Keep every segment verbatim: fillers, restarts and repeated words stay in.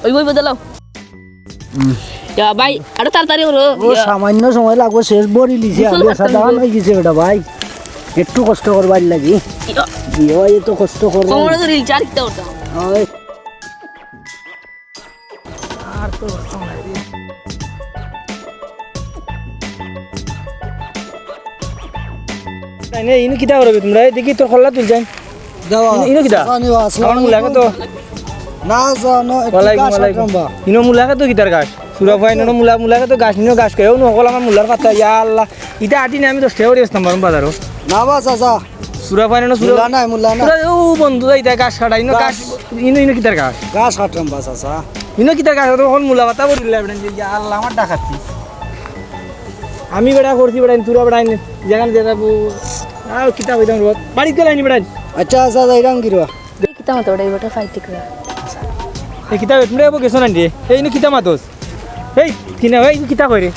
ওই, ওই, বদলাও। ইয়া ভাই, আরো তাড়াতাড়ি করো। ও, ইয়া। সামান্য সময় লাগবো, শেষ ভরি লিছি। গোসল আমি করতাম সাদা গোসল। হয়ে গেছে বেটা ভাই, একটু কষ্ট করবার লাগি। ইয়া। ইয়ে ভাই, এত কষ্ট করবো। কোমরে তো রিচার্জ দিতে হতো। ওই। আর তো কষ্ট নাই রে। তাই না, ইনু কিতা করবে তোমরা? এই দেখি তোর কল্লা তুল যাই। যাওয়া। ইনু, ইনু কিতা? আসসালামু আলাইকুম। আমার মুলাকে তো। না, যা, না, একটু ওয়ালাইকুম, গাছ ওয়ালাইকুম। কাটলাম বা। ইনো মুলাকে তো কিতার গাছ? সুরা ফাইন, ইনো মুলা, মুলাকে তো গাছ, ইনো গাছ কয়, ও নকল আমার মুলার পাতা, ইয়া আল্লাহ। ইতা আটি নিয়ে আমি দশ টাকা করে বেচতাম পারুম বাজারো। না বা, চাচা। সুরা ফাইন, ইনো সুরা মুলা নাই, মুলা নাই। সুরা, ও বন্ধু, এই দেখ গাছ কাটা, ইনো গাছ। গাছ, ইনো, ইনো কিতার গাছ? গাছ কাটলাম বা, চাচা। ইনো কিতার গাছ? অখন মুলা পাতা বলিলে, ইয়া আল্লাহ, আমার ডাকাতি। আমি বেটা করছি বেটা, তোরা বেটা, যেখানে যেটা বউ, আর কিতা কইতাম রোদ। বাড়িত গেলে আনি বেটা। আচ্ছা, আচ্ছা, যাইরাম কি রে? এই কিতা মাতো বেটা, এই বেটা ফাইট ঠিক না। এই কিতা, তোমরা এবার গেছো না রে? এই নু কিতা মাতোস? এই, কিনা, এই কিতা কই রে?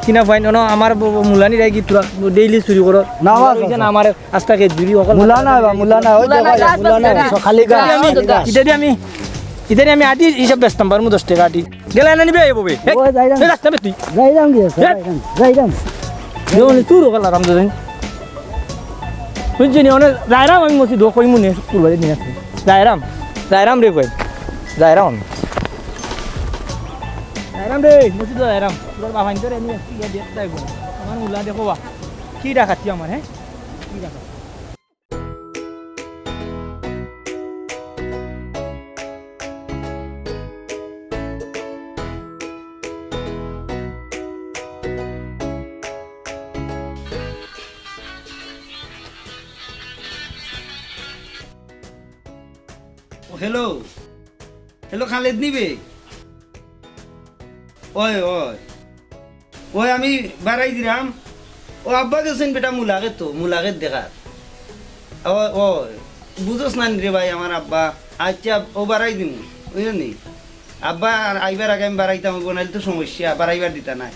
কিনা ফাইন, না, আমার ব-, ব-, মুলানি রাই কি তোরা ডেইলি চুরি করো? না, মুলা বা, হইছে না, আমার আস্তা কে জুড়ি অকল মুলা না বা, মুলা না, ওই মুলা না, দেখো, গাছ, মুলা গাছ, না, গাছ। সব খালি গাছ, আমি, খালি গাছ। ইটা দিয়ে আমি, ইটা দিয়ে আমি আটি হিসাব বেচতাম পারমু দশ টাকা আটি। গেলে না নিবে এই ববে। এই, ও, যাইরাম। এই রাস্তা বেটি। যাইরাম গিয়া, এ? যাইরাম, যাইরাম। ইয়ে, মানে চুর হকল আরাম দেন। বুঝছি নি, মানে যাইরাম আমি মসজিদ, ও কই মনে, কুরবানি নিয়ে আসি। যাইরাম, যাইরাম রে ভাই। যাইরাম আমি। যাইরাম রে, মসজিদ যাইরাম। তোর বাবা আনতে রে, আমি আজকে গিয়া দেখতে আইবো। আমার মুলা দেখো বা। কি ডাকাতি আমার, হ্যাঁ? কি ডাকাতি? ও, হ্যালো। হ্যালো, খালেদ নিবে? ওই, ওই। ওই আমি বাড়াই দিলাম। ও আব্বা গেছেন বেটা মুলাকে তো, মুলাকে দেখার। ও, ও, বুঝোস না রে ভাই আমার আব্বা। আচ্ছা, ও বাড়াই দিমু, বুঝলি নি? আব্বা আর আইবার আগে আমি বাড়াইতাম, অইবো নাইলে তো সমস্যা, বাড়াইবার দিতা নাই।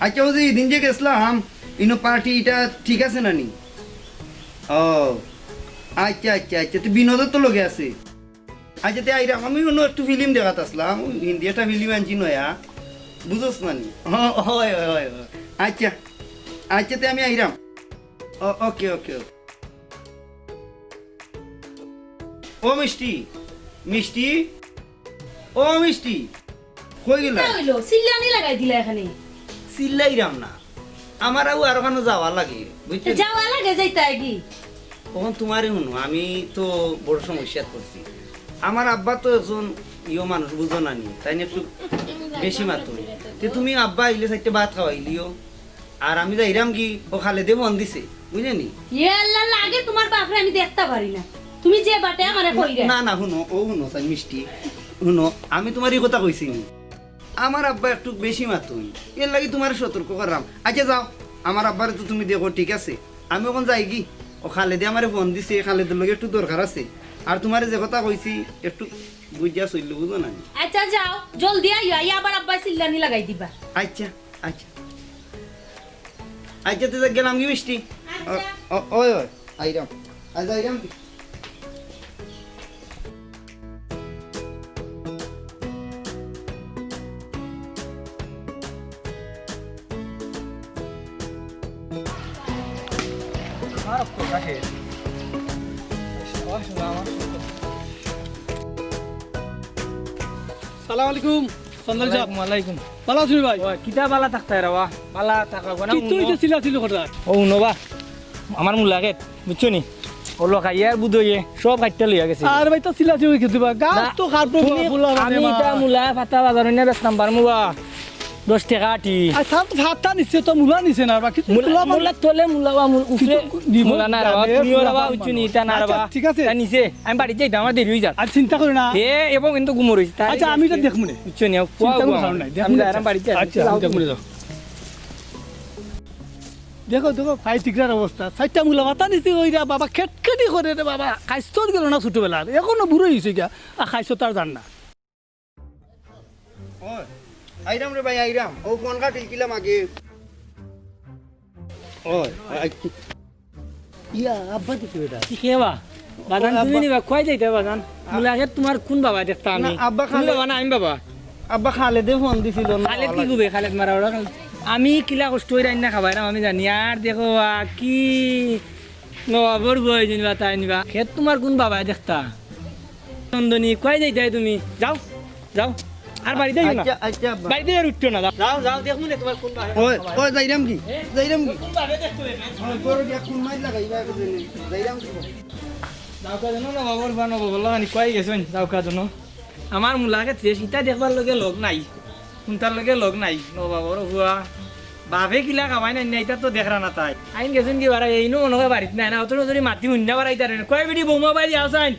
আচ্ছা, ও যে এদিন যে গেছলাম, ইনো পার্টি, ইটা ঠিক আছে না নি? ও, আচ্ছা, আচ্ছা, আচ্ছা, তো বিনোদন তো লগে আছে। আচ্ছা, তে আইরাম, আমি অন্য একটু ফিল্ম দেখাত আসলাম, হিন্দি একটা ফিল্ম আনছি নয়া, বুঝোস না নি? ও, হয়, হয়, হয়, হয়। আচ্ছা, আচ্ছা, তে আমি আইরাম। ও, ওকে, ওকে, ওকে। ও মিষ্টি, মিষ্টি, ও মিষ্টি, কই গেলা? কিতা হইলো? চিল্লানি লাগাই দিলা এখানে। চিল্লাইরাম না, আমার আউ আর ওখানে যাওয়া লাগে, বুঝছো? যাওয়া লাগে, যাইতা কি? অখন তুমারে হুনো, আমি তো বড় সমস্যাত পড়ছি। আমার আব্বা তো একজন ইয়ো মানুষ, বুঝো না নি, তাইন একটু বেশি মাতো। তে তুমি আব্বা আইলে চাইরটা ভাত খাওয়াইলিও, আর আমি যাইরাম কি, ও খালেদে ফোন দিছে, বুঝলে নি? ইয়ে আল্লাহ, লাগে তুমার বাপরে আমি দেখতা পারি না। তুমি যে বাটে আমারে কইরা। না, না, হুনো, ও হুনো, চাই মিষ্টি, হুনো, আমি তুমারে ই কথা কইছি নি। আমার আব্বা একটু বেশি মাতুন, এর লাগি তুমারে সতর্ক করলাম। আচ্ছা যাও, আমার আব্বারে তো তুমি দেখো, ঠিক আছে? আমি অখন যাইগি, ও খালেদে আমারে ফোন দিছে, খালেদর লগে একটু দরকার আছে। আর তুমারে যে কথা কইছি, একটু বুঝিয়া চললে বুঝো না নি? আচ্ছা যাও, জলদি আইও, আইয়া আবার আব্বায় চিল্লানি লাগাই দিবা। আচ্ছা, আচ্ছা। আচ্ছা, তে গেলাম কি মিষ্টি? আচ্ছা। ও, ও, ওই, ওই, আইরাম। আচ্ছা, আইরাম কি? সালাম আলাইকুম, চন্দন সাহেব। ওয়ালাইকুম, ওয়ালাইকুম। ভালা আছইন ভাই? ওই, কিতা ভালা থাকতায় রে বা? ভালা থাকা গো না, কিতা অইছে চিল্লাচিল্লি কররা? ও, হুনো বা, আমার মুলাকে বুঝছো নি? ও লোক আইয়া আর বুধ অইয়া সব কাটিয়া লইয়া গেছে। আর ভাই, তো চিল্লাচিল্লি কিতা বা? গাছ না, তো কাটবো তুমি, বা, ফুলা আমি মানে ইটা মা। মুলা পাতা বাজারো নিয়া বেচতাম পারমু বা দশ টেকা আটি। আর তার তো পাতা নিছে, তো মুলা নিছে না, বাকি তো মুলা, ফুলা মানে মুলা তলে মুলা বা মু-, উপরে কিছু দিব, মুলা না রে বা, যাবে, তুমি ওরা বা ফুলা উচ্চ নি, ইটা না রে আচ্ছা, বা। ঠিক আছে। তা নিছে, আমি বাড়িত যাইতাম, আমার দেরি অই যার। আর চিন্তা করি না। এ, এবং কিন্তু গুমর অইছে। তার আচ্ছা, আমি ইটা দেখমু নে। উচ্চ নিয়া, চিন্তা করার কারণ নাই, দেখমু আমি নে, যাইরাম আচ্ছা। বাড়িত যাই। আচ্ছা, আমি দেখমু নে, যাও। দেখো, দেখো, ভাই, ঠিকরার অবস্থা। চাইরটা মুলা পাতা নিছি, ওই রে বাবা, খেটখেটি করে রে বাবা। খাইছত গেল না ছোটবেলার, এখনো বুড়ো অইছে গিয়া, আর খাইছত আর জান না। ওই, আইরাম রে ভাই, আইরাম। ও ফোন কাটিল কিলাম আগে। ওই, আই-, ইয়া, আব্বা দেখি বেটা। কি খেয়ে বা? বাজান, ও, তুমি আব্বা। নিবা, কই যাইতায় বাজান? আ- মুলাকাত তোমার কোন বাবায় দেখতা আমি? না, আব্বা তুমি খালে- বাবা না, আমি বাবা। আব্বা খালেদে ফোন দিছিল না, খালেদ কি লাগে। গুবে? খালেদ মারা ওরা খালেদ। আমি কিলা কষ্ট করি রান্না খাবাইরাম আমি জানি। আর দেখো, আ, কি নবাবর বউ আইছে নিবা, তাই নিবা। খেত তোমার কোন বাবায় দেখতা? নন্দনী, কই যাইতায় তুমি? যাও, যাও। আর বাড়িত আইও না। আচ্ছা, আচ্ছা, আব্বা। বাড়িত আর উঠো না, যাও। যাও, যাও, দেখমু নে তোমার কোন বাবায় ওই, দেখতা। ওই, যাইরাম কি? এ? যাইরাম কি? কোন বাবায় দেখতা তুমি? ওই, গরু দিয়া কোন মাইর লাগাই, ইবা করে নি। যাইরাম কি? যাও কা জানো না, বাবার বা নবাবর লাগানি কই গেছইন, যাও কা জানো। আমার মুলাকাত শেষ, ইতা দেখবার লগে লগ নাই। কুনটার লগে লগ নাই, নবাবর ফুয়া। বাপে কিলা খাবাই না, ইতা তো দেখরা না তাই। আইন গেছইন কি বারা, এইনও মনো কয় বাড়িত নাই না, অত জোরে মাতি হুন্না বারা ইতারে। কই বেটি বৌমা বাড়ি আছইন?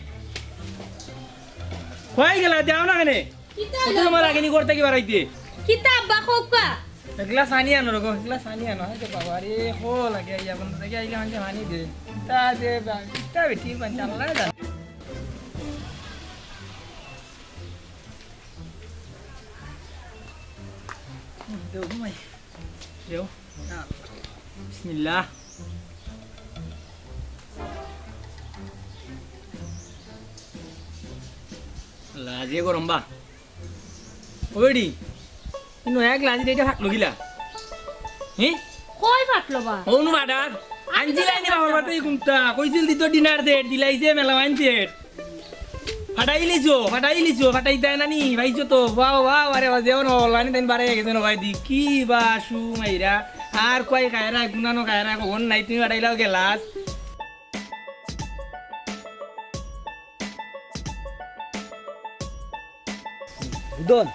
কই গেলা, দেও না কেনে? কিতা অত সময় লাগেনি ঘর থাকি বারাইতে? কিতা আব্বা কউক্কা? এক গ্লাস পানি আনো রকম, এক গ্লাস পানি আনো। আরে বাবা রে, খো লাগে, আইয়া বন্ধ থাকি আইলে আমাকে পানি দে। তা দে বা, কিতা বেটি, পানি আল্লাহ জানে। দেও ঘুমাই। দেও। বিসমিল্লাহ। আল্লাহ, যে গরম বা। ও বেটি, কিন্তু এক লাজি এটা ফাটলো কিলা? হি? কই ফাটলো বা? অনু বাটার। আনছিলায় নি বাবার বাটে কুনটা? কইছিল দিত dinner set, দিলাইছে মেলা wine set। ফাটাইলিছো, ফাটাইলিছো, ফাটাইতায় না নি, পাইছো তো, ওয়াও, ওয়াও, আরে বাজে, ও নলানি তাইন বারে গেছে নবাই দি, কি বা সু মাইরা, আর কই খায়রা, গুনানো খায়রা, কখন নাই তুমি ফাটাইলাও গেলাস। বুদন,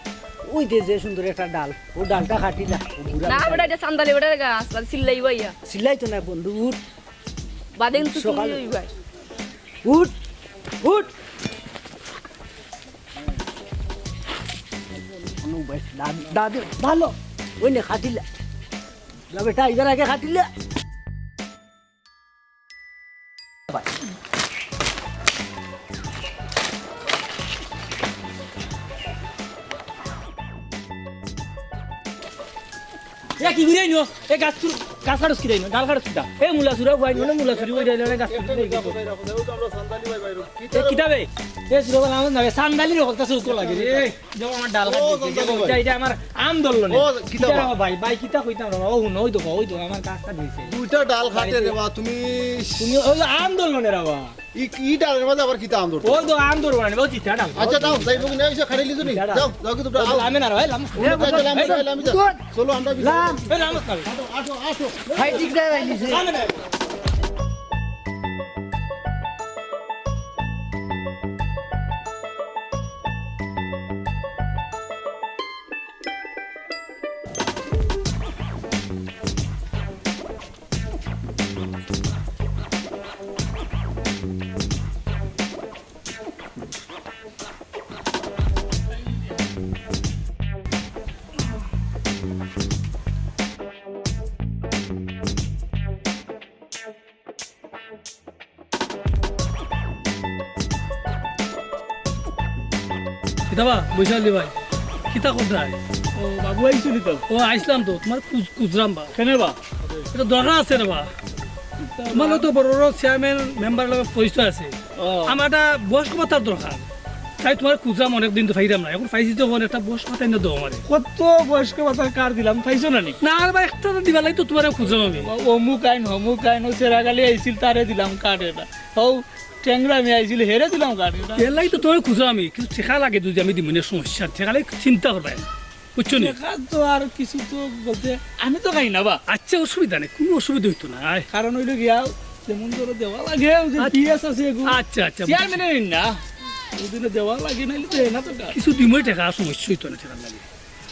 ওই দে যে সুন্দর একটা ডাল, ও ডালটা কাটিলা, ও বুড়া না, বেটা, এটা চান্দালি বেটার গাছ, বাদে চিল্লাইবো আইয়া। চিল্লাইতো না বন্ধু, উঠ। বাদে কিন্তু সকাল তুমি ওই ভাই। উঠ, উঠ। অনু ভাই, দাদু, দাদু, ভালো। ওই নে, কাটিলা। যা বেটা, এবার আগে কাটিলা। এ কি ঘুরে আইনো? এ গাছ চুর, গাছ কাটস কিতা আইনো? ডাল কাটস কিতা? এ মুলা চুরা কই আইনো না, মুলা চুরি কই আইনো না, গাছ চুরি কই আইনো? এ কিতা বে? এ চুরা বালা আমার নামে চান্দালি রকম তা চুর লাগে রে। যাও আমার ডাল ও, কাটি দিছে, চান্দালি যাও, ভাই। যাই, এটা আমার আন্দোলনে। ও, কিতা কিতা বা? রাখো ভাই, ভাই, কিতা কইতাম রে বাবা? ও, হুনো, ওই দেখো, ওই দেখো, আমার গাছটা ধুইছে। দুইটা ডাল কাটে রে বা, তুমি তুমি ওই আন্দোলনে রে বাবা। ই, ই ডালের মাঝে আবার কিতা আন্দোলন? ওই তো আন্দোলন, ও চিঠা ডাল। আচ্ছা, যাও, যাই বগুন, এই যে খাটাইলি তো নি। চিঠা ডাল। যাও, যাও, কিন্তু ওই আও। লামে না রে ভাই, লাম। ওই, ওই, লামে, ওই, লামে, লামে, যাও। চলো, আমরা লাম। এই লামে, লামে। আসো, আসো। ভাই, ঠিক আছে, ভাই, নিচে। লামে না। কিতা বা, বৈশালী ভাই, কিতা করতায়? ও, বাবু আইছইন নি তো? ও, আইছলাম তো, তুমারে খুজ-, খুজরাম বা। কেনে বা? ইটা দরকার আছে রে বা। তুমার লগে তো বড় বড় চেয়ারম্যান, মেম্বার লগে পরিচয় আছে। ও। আমার একটা বয়স্ক ভাতার দরকার। তাই তুমারে খুজরাম, অনেক দিন তো পাইরাম না। অখন পাইছি যখন, একটা বয়স্ক ভাতা আইনা দেও আমারে। কত বয়স্ক ভাতার কার্ড দিলাম, পাইছো না নি? না রে বা, একটা তো দিবার লাগি তো তুমারে খুজরাম আমি। অমুক আইন, হমুক আইন, ও সেরাগালি আইছিল, তারে দিলাম কার্ড এটা। হউ, টেংরা আমি আইছিল, হেরে দিলাম কার্ড এটা। এর লাগি তো তুমারে খুজরাম আমি, কিন্তু টেকা লাগে যদি আমি দিমু না সমস্যা, টেকা লাগি চিন্তা করবায় না। বুঝছো নি? টেকা তো আর কিছু তো বলতে, আমি তো খাই না বা। আচ্ছা, অসুবিধা নাই, কুনু অসুবিধা অইতো নায়। কারণ অইলো গিয়া, যেমন ধরো দেওয়া লাগে, ওই যে আচ্ছা। পিএস আছে এগু। আচ্ছা, আচ্ছা, চেয়ারম্যানে বুঝছি। নিন না। ওই দিনে দেওয়া লাগে, নাইলে তো এ না তো কাজ। কিছু দিমই টেকা, সমস্যা অইতো না টেকার লাগি।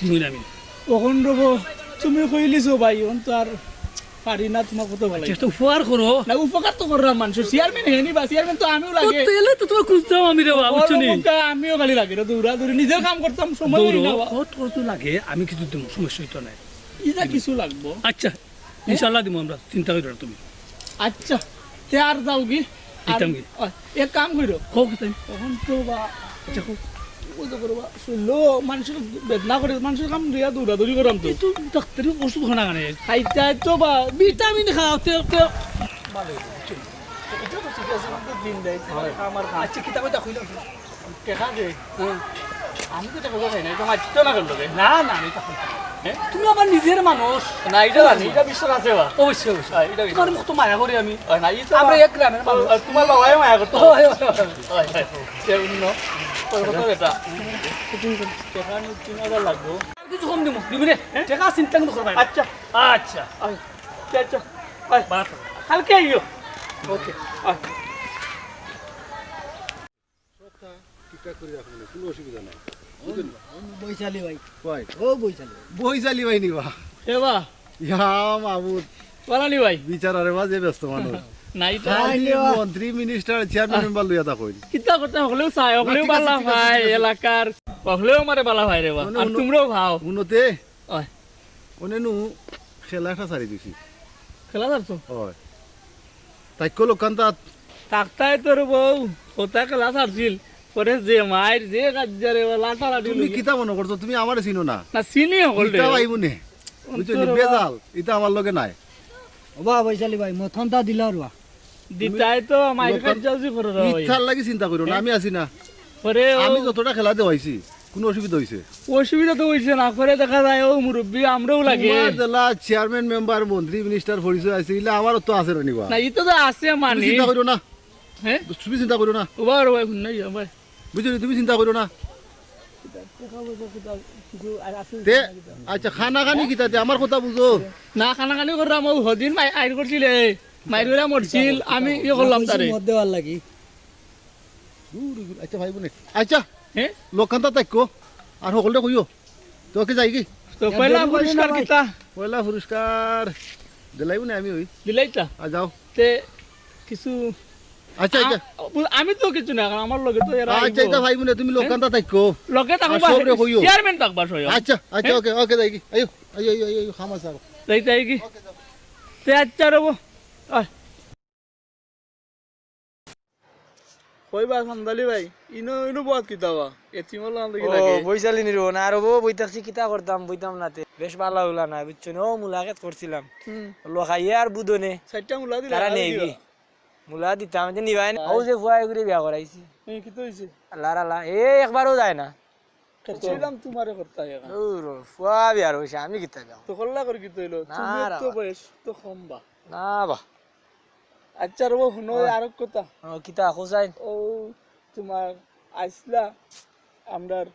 দিমই না আমি। অখন রবো, তুমি কইলিছো ভাই, অখন তো আর পারি না, তুমার কত ভালা। আচ্ছা, একটা উপকার করো। না, উপকার তো কররাম মানুষর। চেয়ারম্যান হেনি বা, চেয়ারম্যান তো আমিও লাগে। তো এলে তো তুমারে খুজতাম আমি রে বা, বুঝছো নি? আমিও খালি লাগে রে, দৌড়াদৌড়ি, নিজের কাম করতাম, সময় হয় না বা। কত, কত লাগে, আমি কিছু দিমু, সমস্যা অইতো নায়। ইটা কিছু লাগবো। আচ্ছা, ইনশাআল্লাহ দিমু আমরা, চিন্তা করিও না তুমি। আচ্ছা, তে আর যাও কি? আর, দিতাম কি? আ, এক কাম করিও। কও কি তাই? অখন তো বা, আচ্ছা, কও। ওই তো করবা, শুনলো, মানুষর বেদনা করে, মানুষর কাম দিয়া দৌড়াদৌড়ি করাম তো। এই তো ডাক্তারি ওষুধ খানা খানে। খাইতে তো বা। ভিটামিন খাও, তে, তে। ভালো হইব, বুঝছো? ঠিক আছে, কিন্তু দিন দেয়। হয়। আমার কাম। আচ্ছা, কিতা কইতা কইলাম? টেকা দে। হ্যাঁ। আমি তো টেকা খাই না, এটা মারতো না কেন লোকে? না, না, আমি তা কইতাম না। হ্যাঁ? তুমি আমার নিজের মানুষ। না, এটা জানি, এটা বিশ্বাস আছে বা? অবশ্যই, অবশ্যই। হ্যাঁ, এটা তোমার বিশ্বাস। মুখ তো মায়া করি আমি। হয় না, এই তো আমরা আমার এক গ্রামের মানুষ। আর তোমার বাবাই মায়া করতো। হয়, হয়, হয়। হয়, হয়। সে অন্য। ওর কথা এটা। টেকা আমি তিন হাজার লাগবো। আর কিছু কম দিমু, দিবি রে। হ্যাঁ? টেকা চিন্তা কিন্তু করবা না। আচ্ছা। আচ্ছা। আচ্ছা, আচ্ছা। আয়। বাড়াতো। কালকে আইও। ওকে। আয়। সবটা ঠিকঠাক করি রাখবো না, কোনো অসুবিধা নাই। বুঝলেন? বৈশালী ভাই। কই? ও বৈশালী ভাই। বৈশালী ভাই নিবা? এ বা। ইয়া মাবুদ। বালা নি ভাই? বিচারারে বা যে ব্যস্ত মানুষ। নাই তো। খালি মন্ত্রী, মিনিস্টার, চেয়ারম্যান মেম্বার লইয়া তা কই। কিতা করতে হকলেও চায়, হকলেও বালা ভাই, এলাকার, হকলেও আমারে বালা ভাই রে বা। মানে আর উনো-, তোমরাও ভাও। উনতে অয়। অনে নু খেলা একটা ছাড়ি দিছি। খেলা ছাড়ছো? অয়। তাইকো লোকান্তা। তাকতায় তোর বউ, হতা খেলা ছাড়ছিল। পরে যে মাইর, যে কাজ্জারে, ও লাঠালাঠি তুমি লইয়া। কিতা মনে করছো? তুমি আমারে চিনো না। না, চিনি হকল রে। মিঠা ভাই বনে। বুঝছো নি? অন্তর বেজাল, ইতা আমার লগে নাই। ও বা বৈশালী ভাই, মথনটা দিলা রুয়া। দিতাই তো মাইর লোকান-, কাজ্জা উজি করে রয়। ইতার লাগি চিন্তা করিও না, হ্যাঁ? আমি আছি না। পরে ও আমি যতটা খেলা দেওয়াইছি, কোনো অসুবিধা হইছে? অসুবিধা তো হইছে না, পরে দেখা যায় ও মুরব্বি আমরাও লাগে। তোমার জেলা চেয়ারম্যান, মেম্বার, মন্ত্রী, মিনিস্টার পরিচয় আছে, ইলা আমারও তো আছে রে নিবা। না, ইতো তো আছে তুমি মানি। চিন্তা করিও না। হ্যাঁ? তুমি চিন্তা করিও না। ও ভাই, ও ভাই, হুন না, ও ভাই। বুঝছো নি? তুমি চিন্তা করিও না। তে, আচ্ছা, খানা খানি কিতা তে? আমার কথা বুঝো। না, খানা খানি করলাম, ও হদিন মাই-, আইর করছিলে, মাইর করে মরছিল, আমি ইয়ে করলাম তারে। মদ দেওয়ার লাগি। দূর, দূর, আচ্ছা, ভাই বোনে। আচ্ছা, হ্যাঁ? লোকখান তো তাইকো, আর হকলটা কইও। তো ওকে যাই কি? তো পয়লা পুরস্কার কিতা? পয়লা পুরস্কার দিলাইব না আমি ওই। দিলাইতা? আর যাও। তে কিছু আচ্ছা, আচ্ছা। আ-, বু-, আমি তো কিছু না, কারণ আমার লগে তো এরা আচ্ছা, আইবো। আচ্ছা, ভাই বোনে, তুমি হ্যাঁ? লোকান্তা থাকো। লগে থাকো আর বা সবরে কইও। চেয়ারম্যান থাকবা সবাই। আচ্ছা, আচ্ছা, হ্যাঁ? ওকে, ওকে, যাই কি? আইও, আইও, আইও, আইও, খামা স্যার। যাই, যাই কি? ওকে, যাও। তে আচ্ছা রবো। আয়। কই বা সান্দালি ভাই, ইনো, ইনো বওয়াত কিতা বা? এতিমর লাখান লাগি ও, লাগে। বইছালি নি রবো, না রবো, বই থাকছি কিতা করতাম, বইতাম না তে। বেশ ভালা উলা নাই, বুঝছো নি? ও, মুলাকাত করছিলাম। হুম। লখাইয়া আর বুদনে। চাইরটা মুলা দিলা, তারা আর নেই দিবা? কি? মুলা দিতাম, যে নিবাই না। ও যে ফুয়া এগুরে বিয়া করাইছি। এ, কিতা হইছে? আল্লাহর আল্লাহ, এ একবারও যায় না। করছিলাম তোমারে করতাই এখন। দূর, ফুয়া বিয়ার বয়সে আমি কিতা যাও? তো কল্লা করি কিতা হইলো? না, তুমি রে তো বাবা। বয়স তো কম বা। না বা। আচ্ছা, রবো, হুনো, ওই। আরক কথা। ও, কিতা, হোসাইন? ও, তোমার আইসলা, আমরার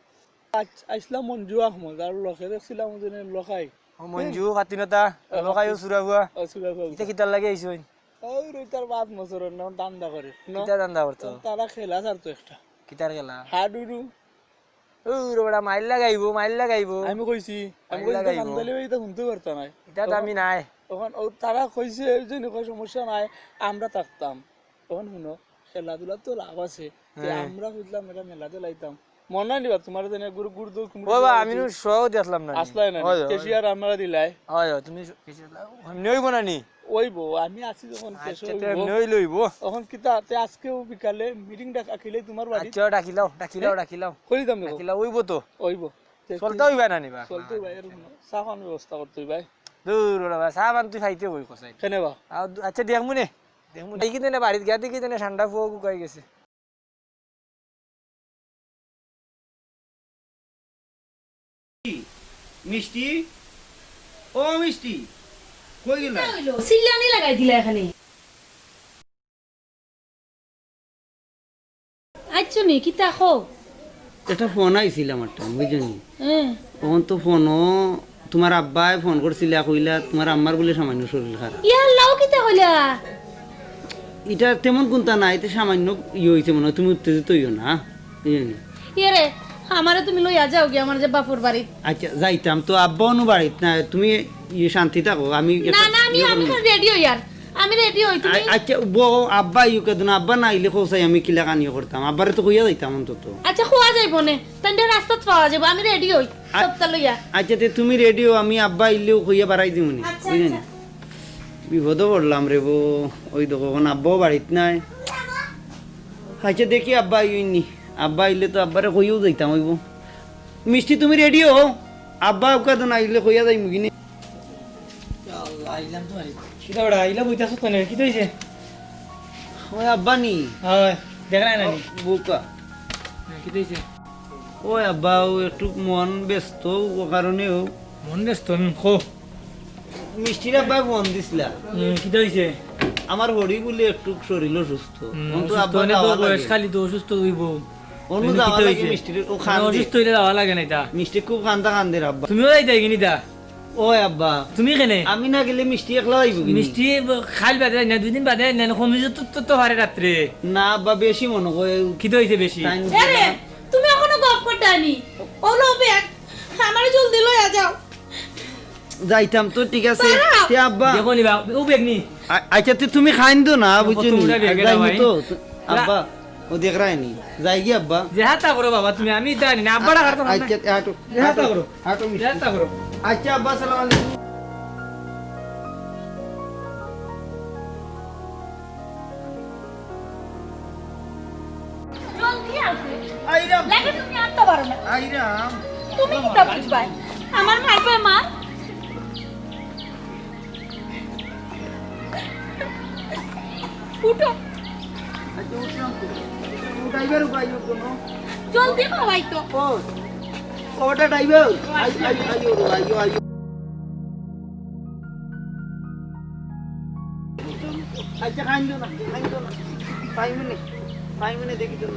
আইস-, আইসলা মঞ্জু আহমদ, আর লগে দেখছিলাম ওজনে লখাই। ও, মঞ্জু, হুম। ফাতিনতা, ও, লখাই ও ফাতিন-, সুরা ফুয়া। ও, সুরা ফুয়া। ইতা কিতার লাগি আইছইন? ওই রইতার বাদ মসুরর নাম ধান্দা করে। না? কিতা ধান্দা করতো? তারা খেলা ছাড়তো একটা। কিতার খেলা? হাডুডু। ও রে বেটা, মাইর লাগাইবো, মাইর লাগাইবো। আমি কইছি, আমি মাইর কইছি, লাগাইবো। সান্দালি ভাই ইতা হুনতে পারতা নায়। ইতা তো আমি নাই। অখন ও তারা কইছে, ওই জন্য কয় সমস্যা নাই, আমরা থাকতাম। অখন হুনো, খেলাধুলা তো লাভ আছে। তে হ্যাঁ। আমরা বুঝলাম এটা মেলা দিলাইতাম। মনে নাই নিবা, তোমার জন্য গুরু, গুরু দৌড় কুমড়ো ও বা, দিলাইছি। আমি নু শো দেখলাম না নি। আসলাই না নি। হয়, হয়। ক্যাশিয়ার আমরা দিলাই। হয়, হয়, তুমি শো-, ক্যাশিয়ার লাও। এমনি হইব না নি? ওইব, আমি আছি যখন আচ্ছা, ক্যাশে তে ওইব। এমনি হইলে হইব। অখন কিতা, তে আজকেও বিকালে মিটিং ডাক-, ডাকিলে তোমার বাড়ি? আচ্ছা, ডাকিলাও, ডাকিলাও, হ্যাঁ? ডাকিলাও। কইতাম দেখো। ডাকিলাও, ওইব তো। ওইব। তে চলতে তুই হইবা না নি বা? চলতে হইবা, এরকম না। চা পানির ব্যবস্থা করতে হইবা। দূর ওরা বা, চা পান তুই খাইতে হই কোথায়? কেনে বা? আ, দু-, আচ্ছা, দেখমু নে। দেখমু নে। দেখি দেনে বাড়িত গিয়া দেখি দেনে ঠান্ডা ফুয়া গুকাই গেছে। মিষ্টি, ও মিষ্টি, কই গেলা? কিতা হইলো? চিল্লানি লাগাই দিলা এখানে। আইছো নি, কিতা কও? একটা ফোন আইছিল আমার তা, বুঝছো নি? হ্যাঁ। অখন তো ফোনও, তোমার আব্বায় ফোন করছিলা, কইলা তোমার আম্মার বুলে সামান্য শরীর খারাপ। ইয়া আল্লাহ, ও কিতা কইলা? ইটা তেমন কুন্তা নাই, ইতে সামান্য ইয়ে হইছে মনে হয়, তুমি উত্তেজিত হইও না, বুঝছো নি? ইয়ে রে, আমারে তুমি লইয়া যাও গি আমার যে বাপর বাড়ি। আচ্ছা, যাইতাম তো, আব্বা অনু বাড়িত না, তুমি ইয়ে শান্তি থাকো, আমি না, একটা না, আমি, ইয়ে আমি করবো। খালি রেডি হই আর। আমি রেডি হই, তুমি আ-, আচ্ছা, বউ, আব্বা ইউকে দিন, আব্বা না আইলে কও চাই আমি কিলা কানিও করতাম, আব্বারে তো কইয়া যাইতাম অন্তত। আচ্ছা, খোয়া যাইব নে, তাইলে রাস্তাত পাওয়া যাইব, আমি রেডি হই, আ-, সবটা লইয়া। আচ্ছা, তে তুমি রেডি হও, আমি আব্বা আইলেও কইয়া বাড়াই দিমু নে, আচ্ছা, বুঝলে আচ্ছা। নি? বিপদও পড়লাম রে বউ, ওই দেখো, এখন আব্বাও বাড়িত নাই। আচ্ছা, দেখি আব্বা আইন নি, আব্বা আইলে তো আব্বারে কইয়াও যাইতাম হইব। মিষ্টি, তুমি রেডি হও, আব্বা উকা তো না আইলে কইয়া যাইমু গি নে। ইয়া আল্লাহ, আইলাম তো আইলাম। কিতা বেটা, আইলা বইতাছ তো নে, কিতা হইছে? ওই আব্বা নি? ওই, দেখরায় না নি? বুকা। হ্যাঁ, কিতা অইছে? ওই আব্বা, ও একটু মন ব্যস্ত, ও কারণেও। মন ব্যস্ত, হুম, কও। মিষ্টির আব্বায় ফোন দিছলা। হুম, কিতা অইছে? আমার হরি বলে একটু শরীর অসুস্থ। হুম, অন তো অসুস্থ আব্বা অইলে তো যাওয়া বয়স লাগে। খালি তো অসুস্থ অইবো। অনু মানে যাওয়া কিতা লাগে অইছে? মিষ্টির, ও মানে খান্দে। অসুস্থ অইলে যাওয়া লাগে না ইতা। মিষ্টি খুব কান্দা কান্দের আব্বা। তুমিও যাইতায় গি নি তা? ওই আব্বা। তুমি কেনে? আমি না গেলে মিষ্টি একলা যাইবো গি নি? মিষ্টি খাইল বাদে আইনা, দুই দিন বাদে আইনা, কমিজে তো, তো, তো পারে রাত্রে। না আব্বা, বেশি মনো কয়। কিতা অইছে বেশি? তাই এরে, তুমি এখনো গপ করতায় নি? ওলো ব্যাগ, আমারে জলদি লইয়া যাও। যাইতাম তো, ঠিক আছে। দাঁড়াও। তে আব্বা। দেখো নি বা, ও ব্যাগ নি। আ-, আচ্ছা, তে তুমি কাইন্দো না, বুঝছো নি? তোমরা ব্যাগে যাইমু দাও, তো। ভাই। আব্বা, ও দেখরায় নি। যাই গি আব্বা? যে হাতা করো বাবা, তুমি আমি জানি না, আব্বা ডাকার তো আচ্ছা, আটো, যে হাতা আটো, করো। আটো মিষ্টি। যে হাতা করো। আচ্ছা আব্বা, সালাম আলাইকুম। জলদি আসে। আইরাম। লাগে তুমি আনতে পারো না। আইরাম। তুমি কিতা বুঝবায়? আমার মারবে মা। উঠো। আচ্ছা, উঠলাম তো। ও ড্রাইভার উবাই উঠবো না। জলদি খাওয়াই তো। ও, ওটা ড্রাইভার। আই, আই, আইও রে, আইও, আইও। আচ্ছা, কাইন্দো না, কাইন্দো না। পাইমু নে, পাইমু নে, দেখি তো।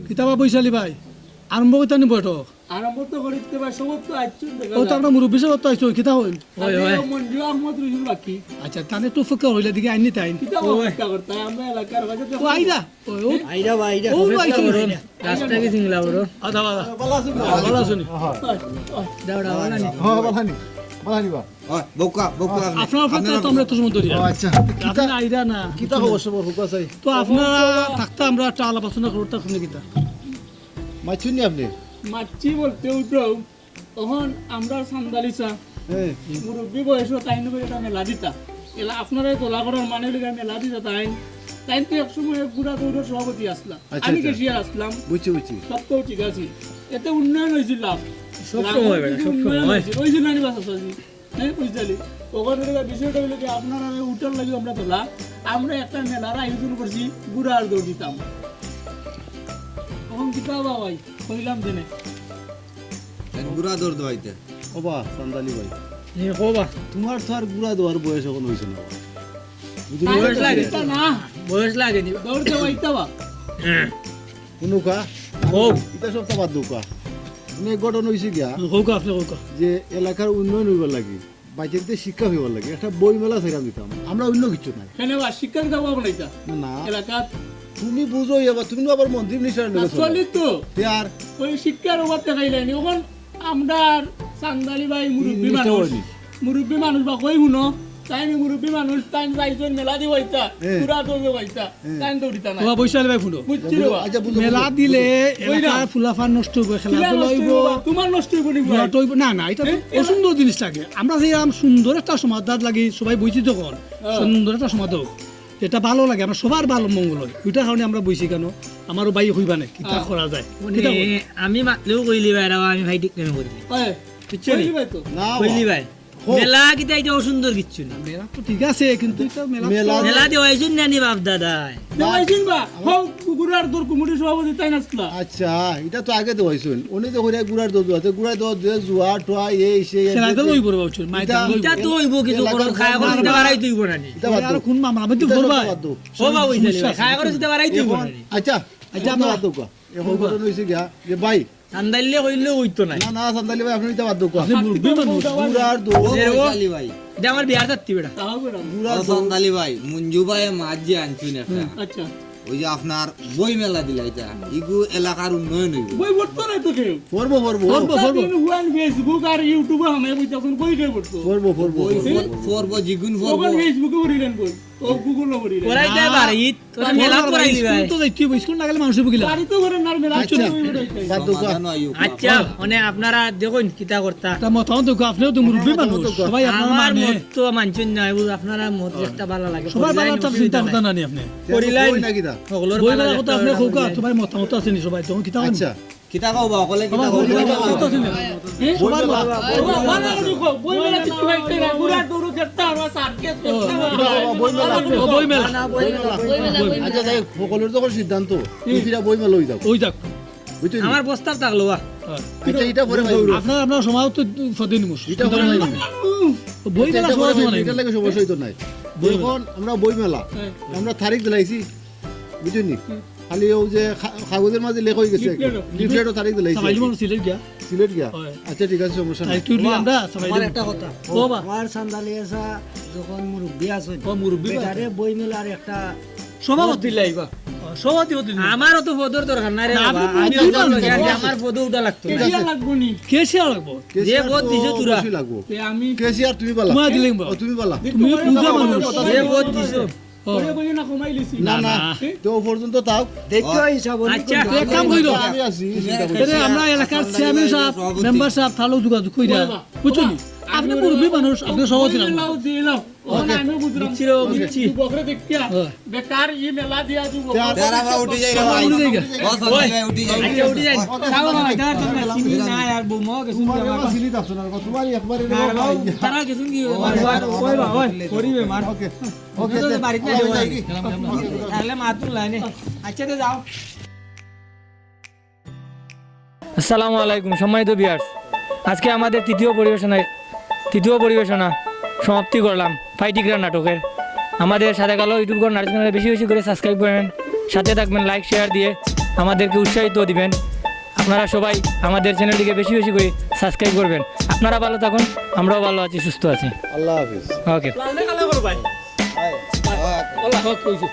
কিতা বা বৈশালী ভাই, আরম্ভ করতাম নি বৈঠক? আরম্ভ তো করিতে বা সবর তো আইছুন দেখা ও তো যায়। আমরা মুরব্বি সবর তো আইছুন, কিতা হইল? ওই, আরে ওই। ও মঞ্জু আহমদ রুজুর বাকি। আচ্ছা, তাহলে একটু অপেক্ষা হইলে দিকে আইনি তাই। কিতা ওই। অপেক্ষা করতে হয়? আমরা এলাকার মাঝে তো ও আইরা, ওই, ও। আইরা বা, আইরা। ও, আইরা, আইরা। রাস্তা কি সিংলা বড়? আদা, আদা। ভালা আছুন? ভালা আছুন? ওই, ওই। দাও, দাও, ভালা নি? হ্যাঁ, ভালা নি? ভালা নি বা? ওই, বউকা, বউকা আপনি। আপনার উপরে তো আপনার আমরা তো সময় ধরি। ও, আচ্ছা। আপনি আইরা না। কিতা খবর সবর, হুকা চাই? তো আপনারা থাকতে আমরা একটা আলাপ আলোচনা করতে শুনে কিতা? মারছুন নি আপনি? মারছি বলতে উঠো। তখন আমরা সান্দালিসা, হ্যাঁ। মুরব্বি বয়সও তাইন করে একটা মেলা দিতা। এলা আপনারা দোলা করার মানে লিগা মেলা দিতা তাইন। তাইন তো এক সময় গুড়া দৌড়ের সভাপতি আসলা। আচ্ছা, আমি আচ্ছা। ক্যাশিয়ার আসলাম। বুঝছি, বুঝছি। সব তো ঠিক আছে। এতে উন্নয়ন হয়েছিল। সব সময় বেটা, সব সময়। হয়েছিল। ওই যে নানি বাস আছে। হ্যাঁ, বুঝতালি। ওখানে থেকে বিষয়টা হইলো কি, আপনারা ওই উঠার লাগি আমরা তোলা, আমরা একটা মেলার আয়োজন করছি, গুড়ার দৌড় দিতাম। তখন কিতা বা ভাই, কইলাম জেনে। কেন গুড়া দৌড় দেওয়াইতে? ও বা, সান্দালি ভাই। এ, কও বা। তোমার তো আর গুড়া দেওয়ার বয়স এখন হইছে না। বুঝলি? বয়স লাগে। এটা না। বয়স লাগে নি। দৌড় দেওয়াইতে বা। হ্যাঁ। হুনুকা, কও। ইটা সব তো বাদ দেউকা। মানে ঘটনা হইছে গিয়া, কউকা, আপনি কউকা। যে এলাকার উন্নয়ন হইবার লাগি, বাচ্চাদের শিক্ষা হইবার লাগি, একটা বই মেলা ছেড়া দিতাম। আমরা অন্য কিছু নাই। কেনে বা শিক্ষার দাবা বানাইতা? না, না। এলাকাত? তুমি বুঝো ইয়া বা, তুমি তো আবার মন্ত্রী মিনিস্টার না, লগে চলো। চলি তো। তে আর? ওই শিক্ষার অভাব দেখাইলাইনি। এখন আমরার সান্দালি ভাই মুরব্বি মানুষ। মুরব্বি মানুষ বা কই হুনো, তাইন মুরব্বি মানুষ, তাইন যাইছইন মেলা দি হইতা, হ্যাঁ। পুরা দৌড় হইতা, হ্যাঁ। তাইন দৌড়িতা না। বাবা, বৈশালী ভাই হুনো। বুঝছি রে বা। আচ্ছা, বুঝো, মেলা বুঝো। দিলে ওই না। এলাকার ফুলাফান নষ্ট হইবো, খেলাধুলা কিলা নষ্ট হইবো। হইবো বা? তোমার নষ্ট হইবো নি ভাই? নষ্ট হইবো না, না, এটা তো হ্যাঁ? অসুন্দর জিনিস লাগে। আমরা যে আম সুন্দর একটা সমাধান লাগি, সবাই বইছি যখন, হ্যাঁ। সুন্দর একটা সমাধান হোক। যেটা ভালো লাগে, আমরা সবার ভালো মঙ্গল হয়, ওইটার কারণে আমরা বইছি কেন? আমারও ভাই হইবা না, কিতা হ্যাঁ। করা যায়? মানে, কিতা করি? আমি মাতলেও কইলি ভাই, আর আমি ভাই ঠিক কেন করি? ওই, বুঝছো নি? কইলি ভাই তো। না, কইলি ভাই। হোক। মেলা কিতা এটা অসুন্দর কিচ্ছু না। মেলা তো ঠিক আছে, কিন্তু এটা মেলা মেলা তো মেলা দেওয়াইছইন না নি বাপ দাদায়? দেওয়াইছইন বা? হো, গুড়ার দৌড় কমিটির সভাপতি তাইন আসলা। আচ্ছা, এটা তো আগে দেওয়াইছইন। উনি তো কইরা গুড়ার দৌড় দেওয়াতে, গুড়ার দৌড় দিয়ে জুয়া, টুয়া, এই, সেই, খেলা এই, তো এই। লইব রে বাবু, মাইদান এটা লইব। এটা তো হইব, কিছু এলাকার করো, খায়া করো, এটা বাড়াইতে হইব না নি। এটা বাদ দেও। আর কোন মামলা, আমি তো এটা ভরবা। বাদ দেও। ও বাবু, সমস্যা ইতালি ভাই, আছে। খায়া করো, এটা বাড়াইতে হইব না নি। আচ্ছা, আচ্ছা, এটা আমরা বাদ দেও কা। এখন ঘটনা হইছে গিয়া যে ভাই, চান্দাইলে কইলে হইতো না। না, না, চান্দাইলে ভাই, আপনি এটা বাদ দেও কা। আপনি মুরব্বি মানুষ। গুড়ার দৌড়। এ ও, বৈশালী ভাই। এটা আমার বিয়ার যাত্রী বেটা। গুড়ার ও দৌড়। চান্দালি ভাই, মঞ্জু ভাই মাছ যে আনছুন একটা। হুম। আচ্ছা। ওই যে আপনার বই মেলা দিলা এটা, ইগু এলাকার উন্নয়ন হইব। বই পড়তো না তো কেউ। পড়বো, পড়বো। পড়বো, পড়বো। সারাদিন হুয়ান Facebook আর YouTube-এ হামাই বইতাছইন, বই কে পড়তো? পড়বো, পড়বো, বই পড়বো, পড়বো। পড়বো, জিগুন পড়বো। তখন Facebook-এ পড়িলেন বই, ও Google-এ পড়িলেন। পড়াইতে না। পারি, তোর না, মেলা পড়াইলি ভাই। স্কুল তো যাইতে হইব, স্কুল না গেলে মানুষ হইব কিলা? বাড়ি তো ঘরে না, মেলা আচ্ছা। চলে হইব তাই। বাদ দেও কা। সমাধান হইব। আচ্ছা, মানে আপনারা দেখুন কিতা করতা। তা মতামত দেও কা, আপনিও তো মুরব্বি আপনার মানুষ, মতামত দেও কা। সবাই আপনার আমার মানে মত তো মানছেন না, আপনারা মত ও। একটা ভালো লাগে। সবার করিলাই ভালো একটা অসুবিধা চিন্তা নাই। কথা না নি আপনি। করিলাই। বই নাকি দা? সকলের বই ভালো ভালো কথা একটা আপনি ভালো কউকা, লাগে। সবাই মতামত আছে নি সবাই, তখন কিতা আচ্ছা। কিতা কও বা, অকলে কিতা কও? বই মেলা। কত আছে না? হ্যাঁ? সবার বই মেলা। বাবা, বাবা, বাবা, বাবা, বই মেলা কিচ্ছু খাইতে না। ঘোড়ার দৌড় খেলতে পারবা, সার্কাস খেলতে পারবা। বাবা, বই মেলা। ও, বই মেলা। বই মেলা। বই মেলা, বই মেলা। আচ্ছা, যাই হোক, সকলের যখন সিদ্ধান্ত, হুম। তুই কিরা বই মেলা ওই যাও। ওই যাক। বুঝছো নি? আমার প্রস্তাব থাকলো, বাহ। আচ্ছা, এটা পরে ভাই। আপনার, আপনার সমাজ তো ফদিন মুশ। এটা পরে ভাই। বই মেলা আচ্ছা, এটা সমাজ পরে ভাই, মানে। এটা লাগে সমস্যা হইতো নাই। বই মেলা। এখন আমরা বই মেলা, হ্যাঁ। আমরা তারিখ দিলাইছি, বুঝছো নি? হুম। খালি ওই যে খা-, কাগজের মাঝে লেখা হয়ে গেছে, লিফলেট। লিফলেটও তারিখ দিলাইছে। সাবাইলি মানুষ সিলেট গিয়া। সিলেট গিয়া? হয়। আচ্ছা, ঠিক আছে, সমস্যা নাই। তাই তুই আমরা সাবাইলি আমার একটা কথা। ও বা। আমার চান্দালি আসা যখন মুরব্বি আছেন, ও মুরব্বি বেটারে বা। বই মেলার একটা সভাপতি। দিলাইবা। ও, সভাপতি হতে দিন। আমারও তো পদর দরকার নাই রে না, বাবা। আপনি আমি মুরব্বি তো মানুষ। লগে আছি, আমার পদও উঠা লাগতো না। ঠিক আছে। লাগবো নি? ক্যাশিয়ার লাগবো। যে ক্যাশিয়ার পদ তো দিছো তোরা। অবশ্যই লাগবো। তে আমি ক্যাশিয়ার তুমি বালা। তোমার দিলাম বা। ও, তুমি বালা। তুমি বুঝা মানুষ। যে পদ দিছো। ও। বইয়ে বইয়ে না কমাই লিছি। না, না, না। তো ও পর্যন্ত তাও। দেখো হিসাব আচ্ছা। এক কাম কইরো। আমি আছি, চিন্তা করিস না। এরে আমরা এলাকার চেয়ারম্যান সাহেব, মেম্বার সাহেব, তাহলেও যোগাযোগ কইরা। বাবা, বুঝছো নি? আপনি মুরব্বি মানুষ, আপনি সভাপতি না। লাও দিয়ে লাও। ওখানে আমিও বুঝলাম। বুঝছি রে, বুঝছি। তুই বকরে দেখিয়া। হ্যাঁ। বেকার ই মেলা দিয়া দিব। তারা বা উঠি যাই রে ভাই। উঠি যাই। বস, উঠি যাই, উঠি যাই। আচ্ছা, উঠি যাই। তাও বাবা, যার জন্য চিনি না আর বউ মা গেছে তোমার বাবা। বাবা সিলি দাও না, তোমার একবারে রে আর বাবা। বাবা, তারা গেছেন কি? ওই বাবা, ওই, করিবে মার। ওকে। ওকে, তো তে, বাড়িতে নাই। ওকে। তাহলে মাতুল লাইনে। আচ্ছা, তো যাও। আসসালামু আলাইকুম, সম্মানিত ভিউয়ার্স, আজকে আমাদের তৃতীয় পরিবেশনায়, তৃতীয় পরিবেশনা সমাপ্তি করলাম ফাইটিকরা নাটকের। আমাদের সাদা কালো YouTube ঘর নাটক চ্যানেলে বেশি বেশি করে সাবস্ক্রাইব করবেন, সাথে থাকবেন, লাইক শেয়ার দিয়ে আমাদেরকে উৎসাহিত দিবেন। আপনারা সবাই আমাদের চ্যানেলটিকে বেশি বেশি করে সাবস্ক্রাইব করবেন। আপনারা ভালো থাকুন, আমরাও ভালো আছি, সুস্থ আছি। আল্লাহ হাফিজ। ওকে। আল্লাহ হক কইছে।